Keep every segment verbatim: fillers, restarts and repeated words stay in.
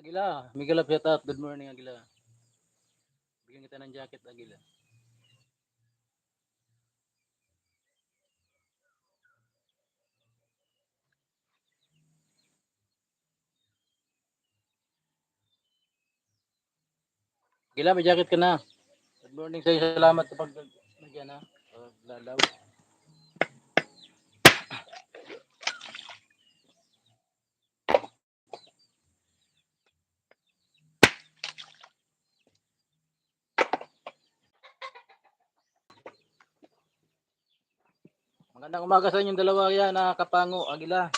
Agila, mega love shout out. Good morning, Agila. Bigyan kita ng jacket, Agila. Agila, may jacket ka na. Good morning sa'yo. Salamat sa pag-, nandiyan, ha? Paglalaw. Magandang umaga sa inyong dalawa yan, ha, Kapango, Agila.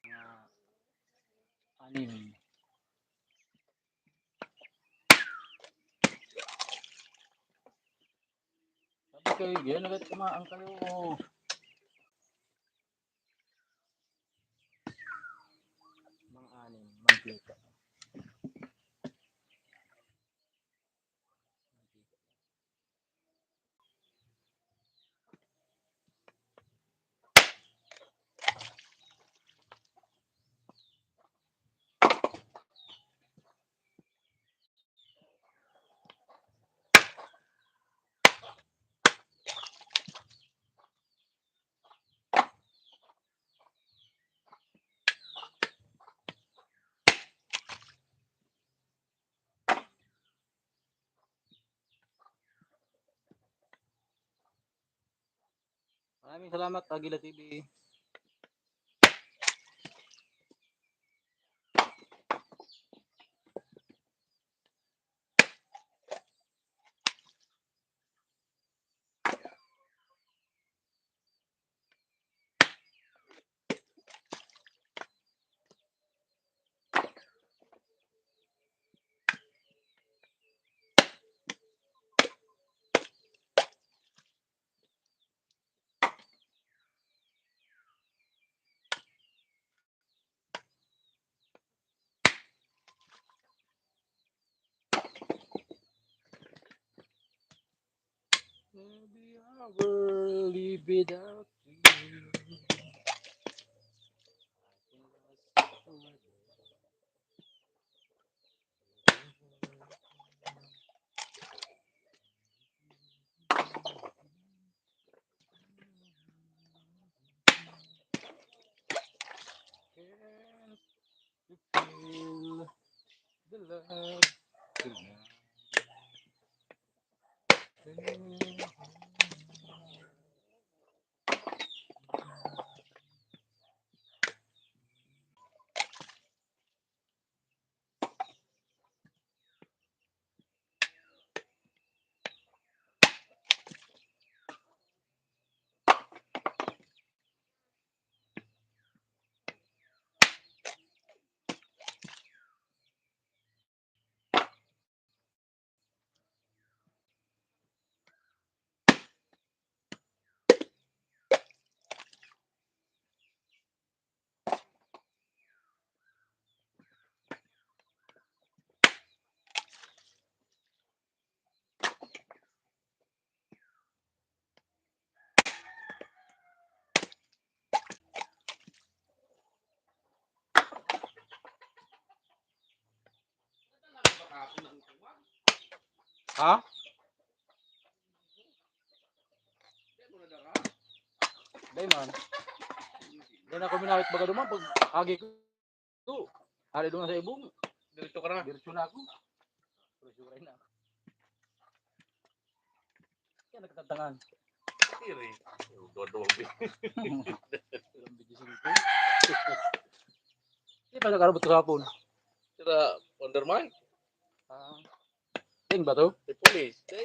Mga anim. Sabi kayo, yan, agad kumain kayo. Mga anim, mantika. Maraming salamat, Agila T V. Maybe I will live without you. Can't you feel the love tonight? Ha? Dai man. Dai na ako minawit baga duman pag agi ko. Ari duman sa ibong. Diretso ka na. Diretso na ako. Diretso ka na. Yan, nagkakantangan. Iri. Dodong. Ilang video singko. Di pa nag-arabot ko sa hapon. Sira Wonder Mike? Ah. Ting ba to? May pulis. Eh,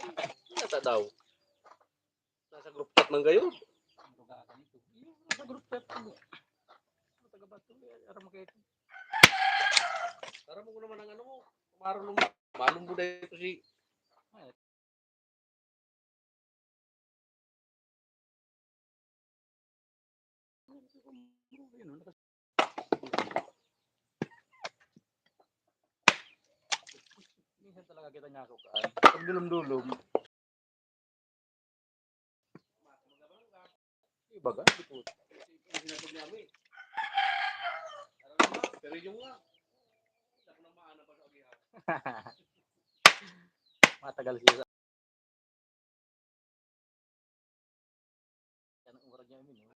nasa daw. Nasa group chat man kayo. Ano ka ganito? Yung nasa group chat ko. Ano taga ba to? Eh, aram mo kayo ito. Aram mo naman ang ano mo. Marunong. Manong buday ito si Talaga kita niya ako, kan? Pag dulom-dulom. Ibaga, di po. Pero yung nga, matagal siya sa Yan ang oras niya, Amin, eh.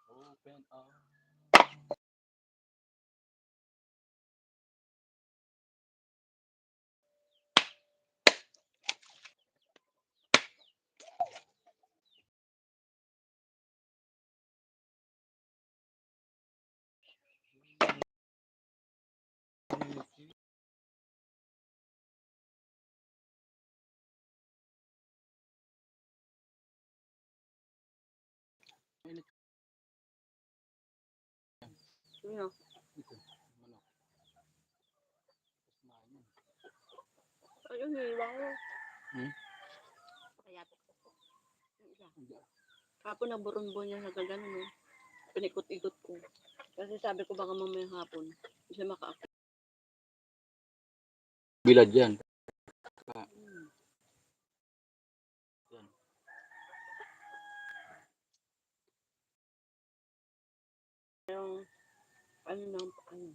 Open up. Ano? Ito, manok. Ayun, hiwa ko. Hmm? Kaya, yung isa. Hindi. Hapon, naburunbon niya sa gagano, no? Pinikot-ikot ko. Kasi sabi ko, baka mamaya hapon, hindi siya maka- Bilad yan. Hmm. Yan. Yung, ano nang, ano.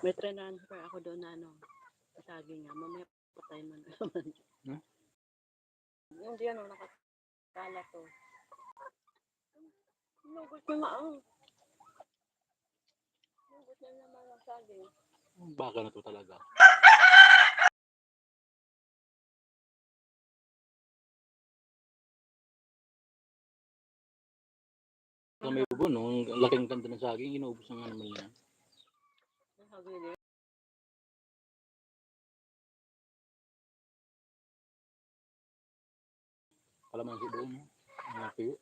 May transfer ako doon na ano, saging nga. Mamaya patay man naman. Hmm? Hindi ano, nakakala to. Lugod na nga, oh. Lugod na naman ang saging. Baka na to talaga. Sa may ubo, no? Ang laking tanda ng saging, inuubos na nga naman niya. Ang saging, eh. Kalamansi doon, no? Ang tuyo.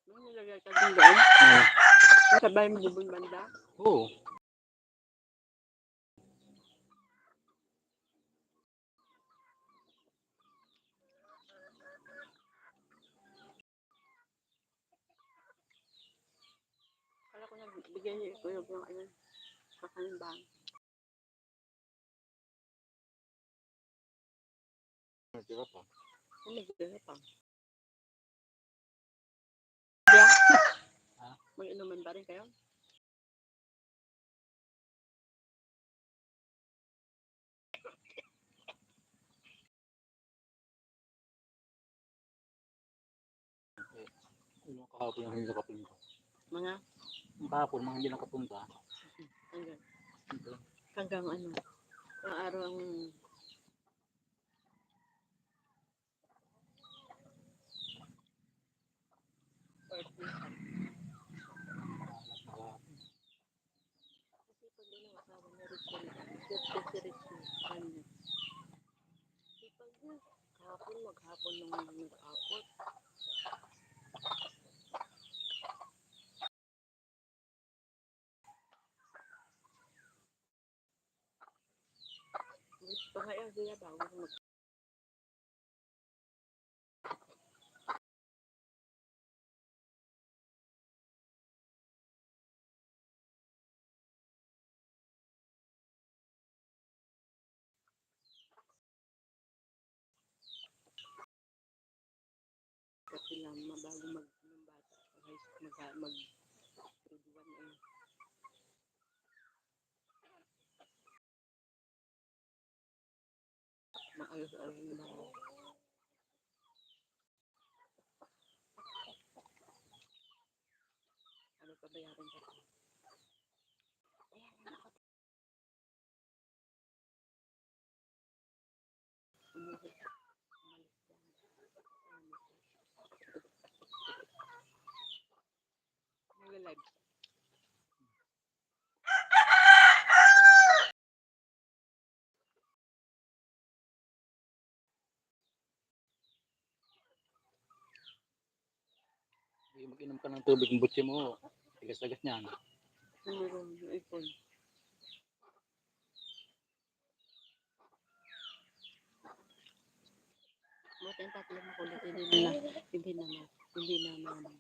Ano nilagay ka din doon? Hmm. Sabay mo dubon banda? Oo. Kala ko nagbigay ni Kuya ng ano, sa kanimbang. May tira pa. Ano, may tira pa? Yeah. Ha? Mag-inuman pa rin kayo? Yung kahapon ang hindi nakapunta. Mga? Yung kahapon, mga hindi nakapunta. Hanggang? Ito. Hanggang ano? Ang araw ang Kasi pag yun ang asawa ni Richie, si Richie, ano, Maghapon nung nag-abot. Gusto nga yan, sila bago mag- Kasi lang, mabago mag-, ng bata, mag-, mag-, mag-, grade one eh. Maayos-ayos na. Ano pa ba yarin ka? Nagla-live. Sige, mag-inom ka ng tubig, yung butsi mo, tigas-tigas niyan. Siguro, yung ipon. Buti ang tatlo makulit, hindi na, hindi na, hindi na, ano.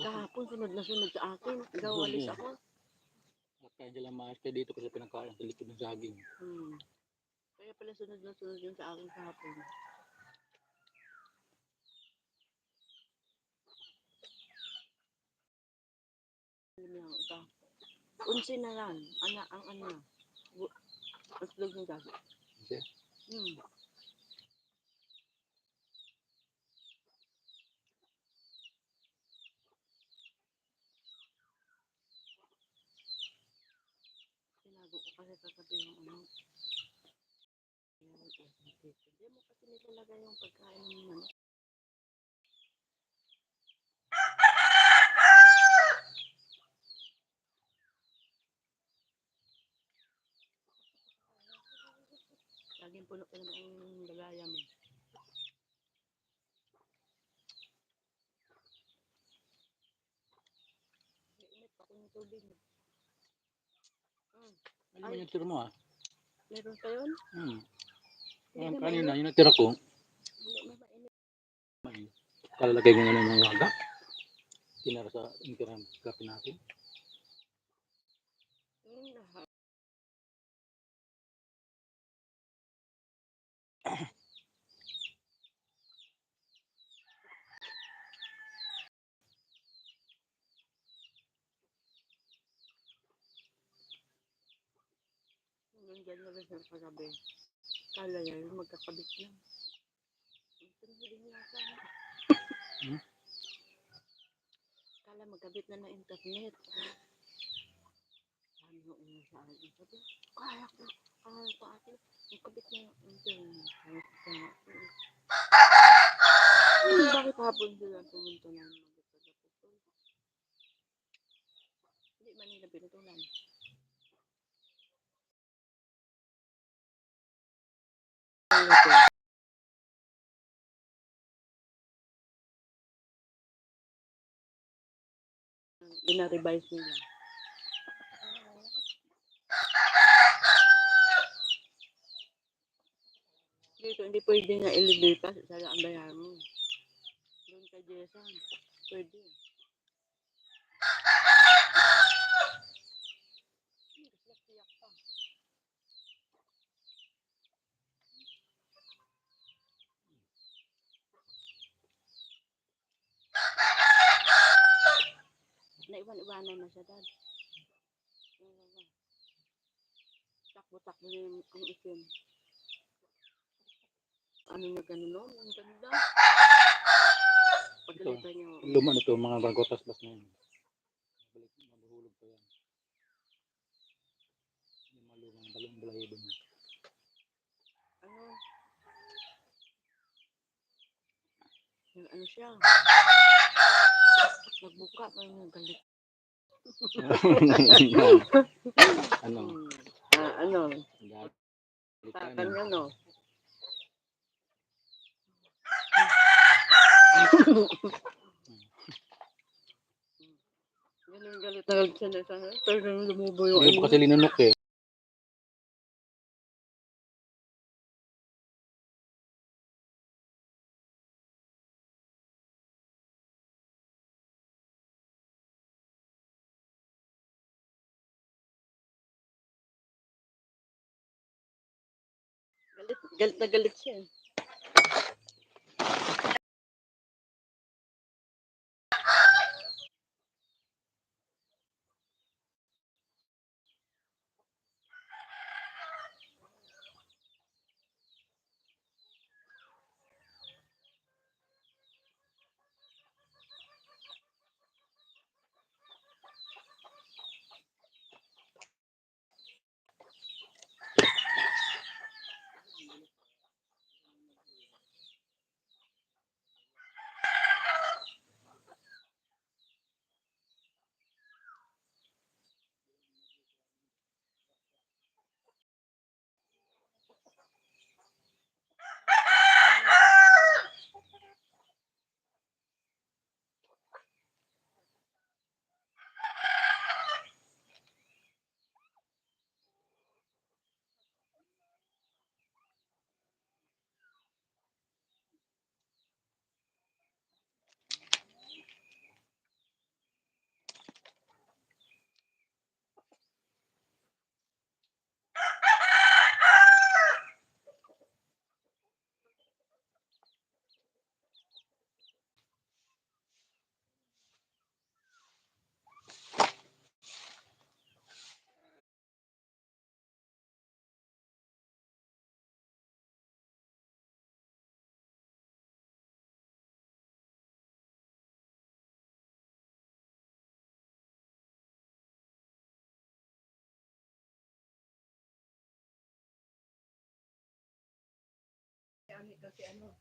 Kahapon, sunod na sunod sa akin. Ikaw, walis ako. Kaya dyan lang maayos kayo dito kasi pinagkain sa likod ng saging. Hmm. Kaya pala sunod na sunod yun sa akin kahapon. Yun lang, ito. Unsi na lang. Ana, ang ano na. Bu-, ang tulog ng gabi. Kasi? Hmm. Tinago ko kasi kagabi yung ano. Hindi mo kasi nilalagay yung pagkain ng manok. Laging puno pa naman ang lagayan mo. Init pa kung tubig. Hmm. Ano ba yung tira mo, ah? Meron pa yun? Hmm. Hindi. Ang na kanina, mainit. Yung natira ko, hindi na mainit. Mainit. Kalalagay ko nga ng mga waga. Tinara sa, yung tirang kape natin. Hmm, aha. Nandyan na rin siya kagabi. Kala niya yung magkakabit na. Ito na din yata. Hmm? Kala magkabit na ng internet. Sabi ng una sa akin, sabi, "Kaya ko, kaya ko, ate, magkabit na yung internet." Sabi ko, "Hmm, bakit hapon sila pumunta na magkakabit?" Hindi man nila pinatulan. Ina-revise nila. Dito, hindi pwede na ililipas sa ang bayan mo. Doon kay Jessa, pwede. Naiwan-iwanan na siya, Dad. Takbo-takbo na yung, ang itim. Ano na ganun, no? Ang ganda. Ito, pagkalitan niyo. Luma na to, mga bago, tasbas na yun. Balik, mahuhulog pa yan. Yung mga lumang balong balahibo niya. Ano? Yung ano siya? Nagbuka pa yung galit. Ano? Hmm. Ah, ano? Galit ka, Takan ano? Ano? Galit na galit siya na sa, talagang lumubo yung Hindi pa ano. Kasi linunok eh. Galit, galit na galit siya. Ano ito si ano?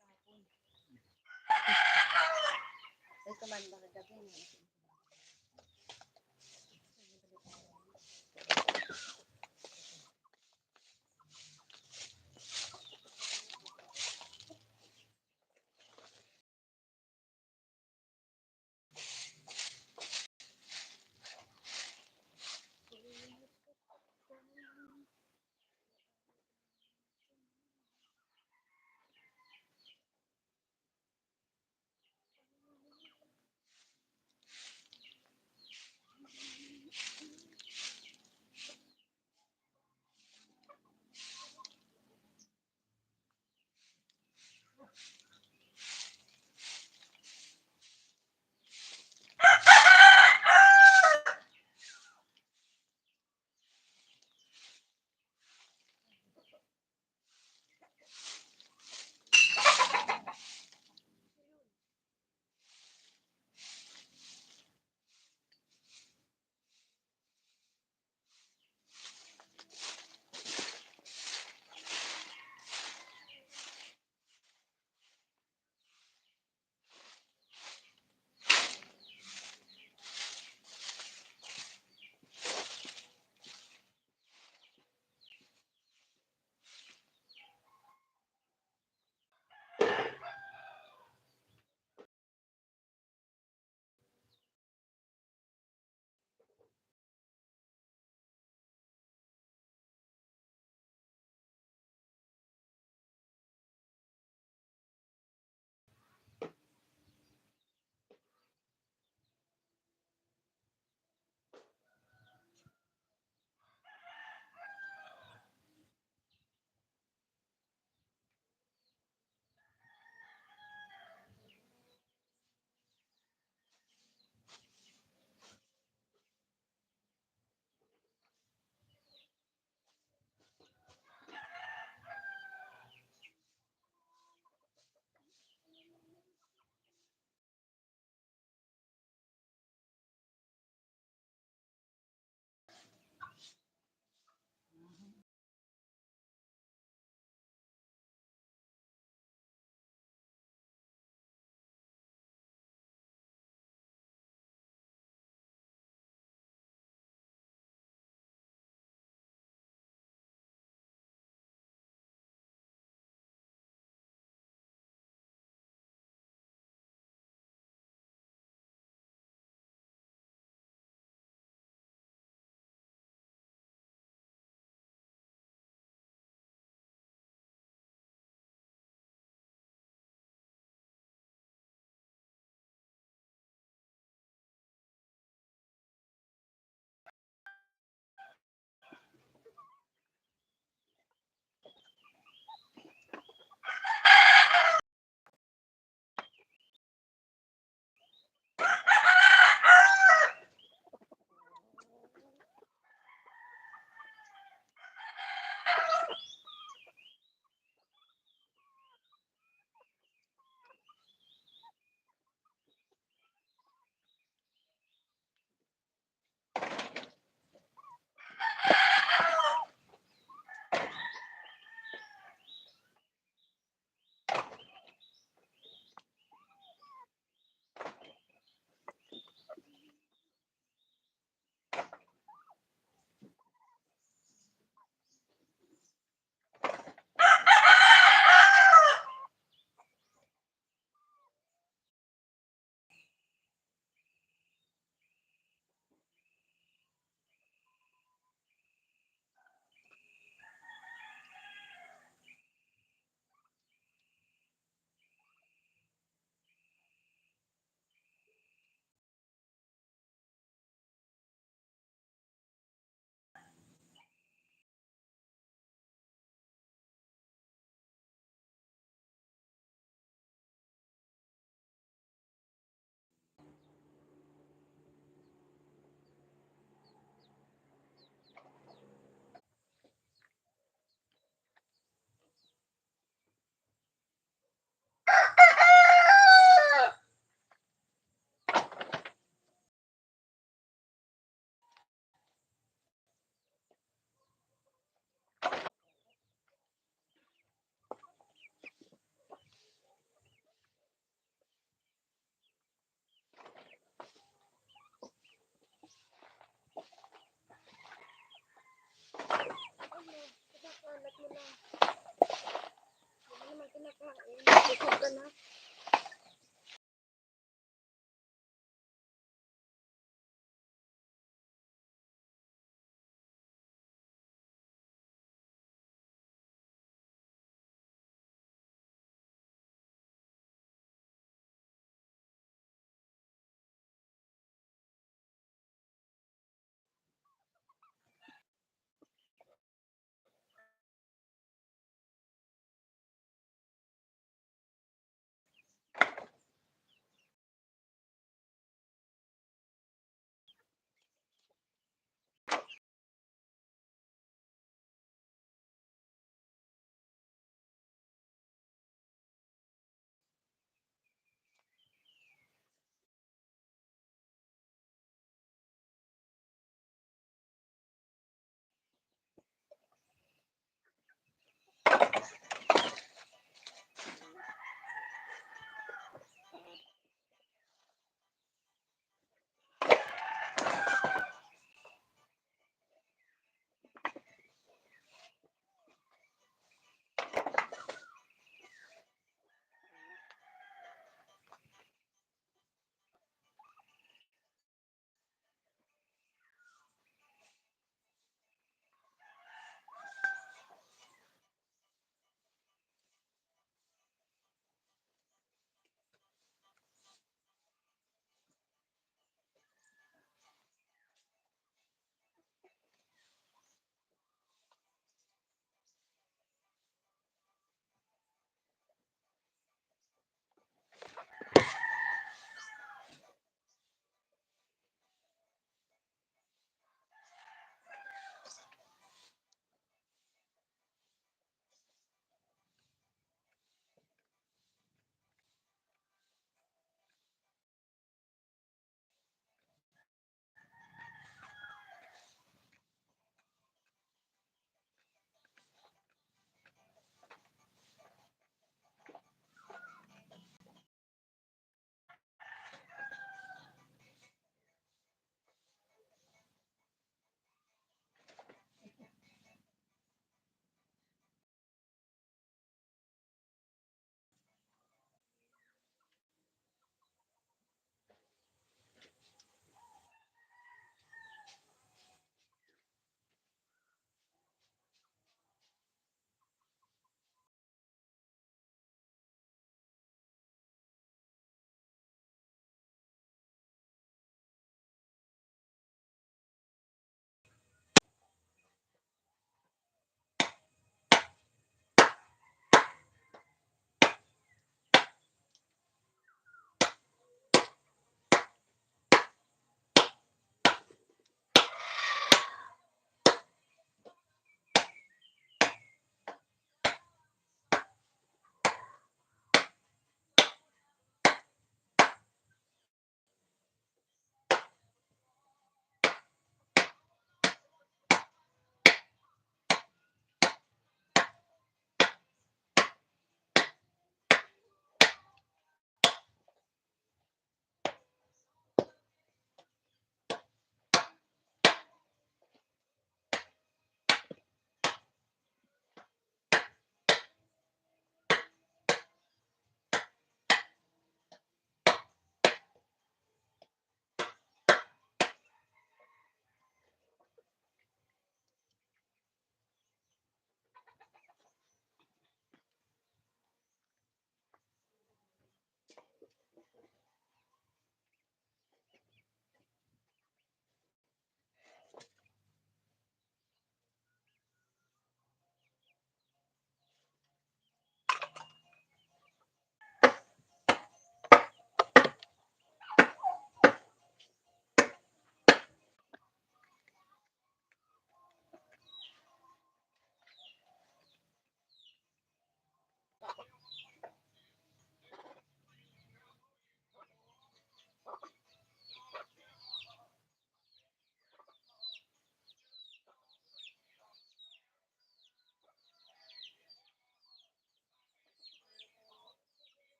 Kahapon. Ito man, baka gabi na.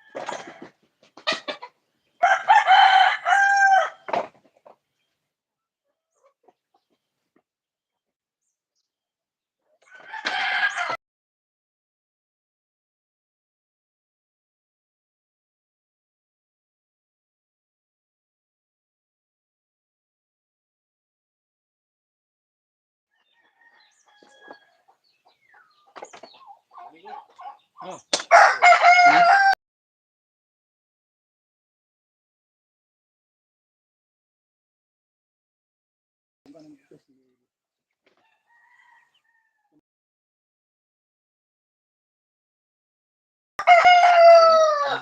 Ang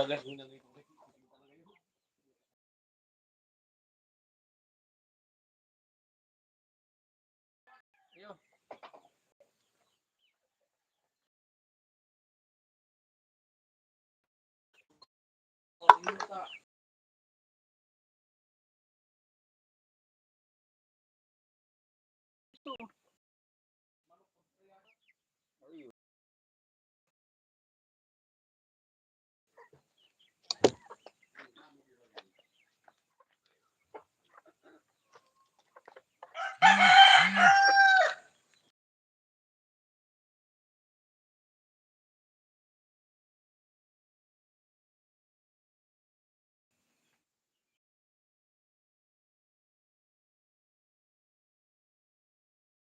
bagas mo na ngayon. Ayun.